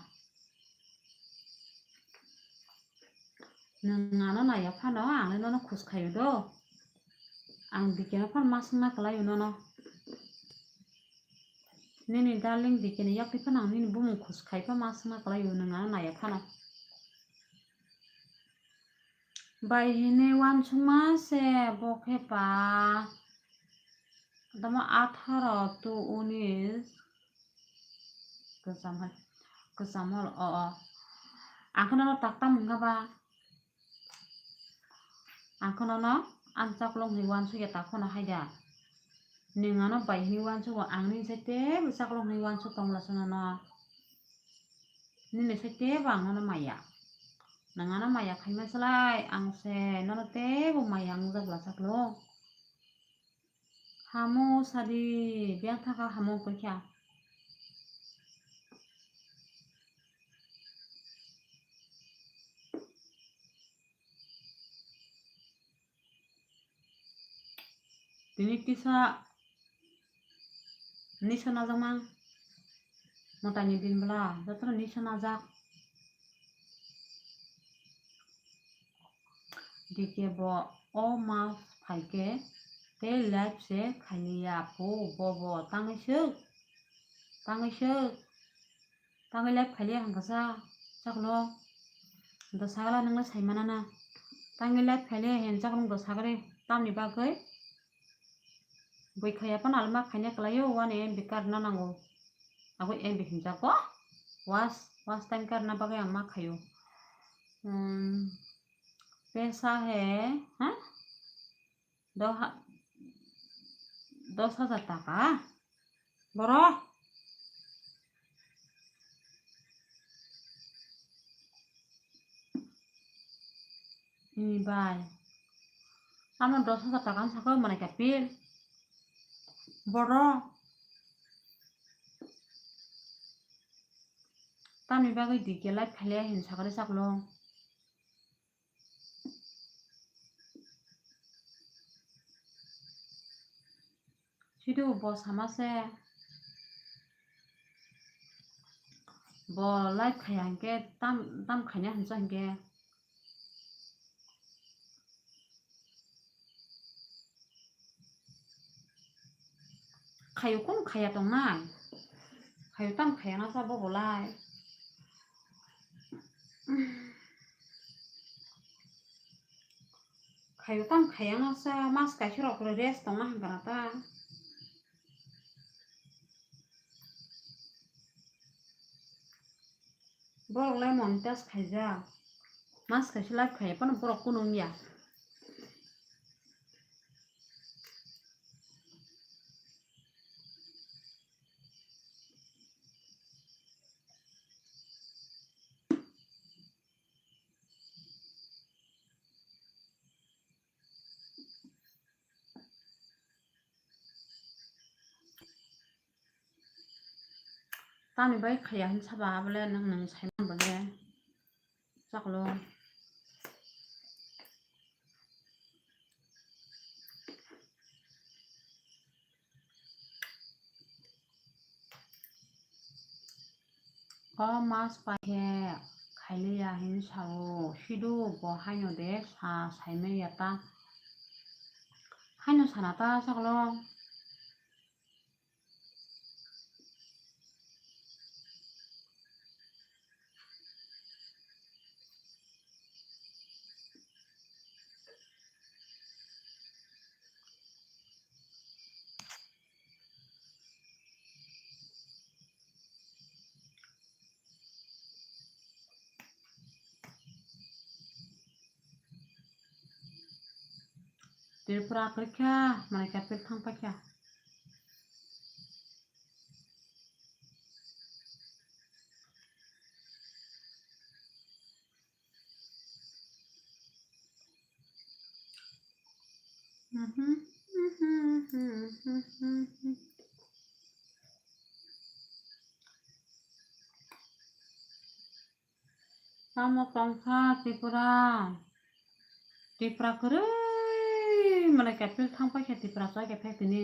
Nwng ano naiya phano ang le nono khus khaio do. Ang bikeno phano ma swngna kwlaio nono. Nini darling bikini yakti phano ang nini bumung khus khai pha ma swngna kwlaio nwng ano naiya phano. Bai hini uansukma se bo khe pa tamo atharo to unis kwcham hai, kwcham hor o, o. Ang khe nono taktam wngkha ba? Ang khe nono ang chaklong hwnwi uansukya ta khono hai da. Nwng ano bai hwnwi uansugo, ang nini sai teibo chaklong hwnwi uansuk tongla se nono. Nini sai teibo ang nono maya. Nwng ano maya khaima slai ang se nono teibo maya wngjak bwla chaklong. Hamo sadi, biyang thaka hamo wngkha. Tini kisa nisa najakma. Mwtaini din bwla jotono nisa najak. Dike bo o mas phaikhe tei live se khailiya phu bo bo tangwi swk, tangwi swk, tangwi live khailiya hwnkha sa chaklo. Do sagala nwngno saimanana tangwi live khailiya hin chakrung do sagari tamni bagwi. Bui khaya phano alma khaina kwlaio, one M B karna nango. Abo M B hinjago. Watch, watch time karna bagwi ang ma khaio. Hmm, pesa he, ha? Do ha-, dos hajar taka. Boro. Ni bai. Tamo dos hajar taka wngkha khe manai ka pil. Boro. Tamni bagwi dike live khailiya hin sakari chaklong. Sidu bo sama se. Bo live khaya hinkhe tam, tam khaina hinsa hinkhe. Khayo kunu khaya tongnai. Khayo tam khaya na sa bo bolai. Khayo tam khaya na sa mas kaisa rok rest tongna hangkara ta. Borok lai monetize khaijak. Mas kaisa live khaiya phano borok kunu wngya. Tamni bai khaya hin saba abole nang nang sai man bole chaklo. O mas pai khe khailiya hin sao, sidu bo haino de sa saimanya ta. Haino sana ta chaklo. Tripura kwrwikha, manai kapil thang paikha. Tamo tongkha Tripura. Tripura kwrwi malai April thang paikha Tripura chai khe phek tini.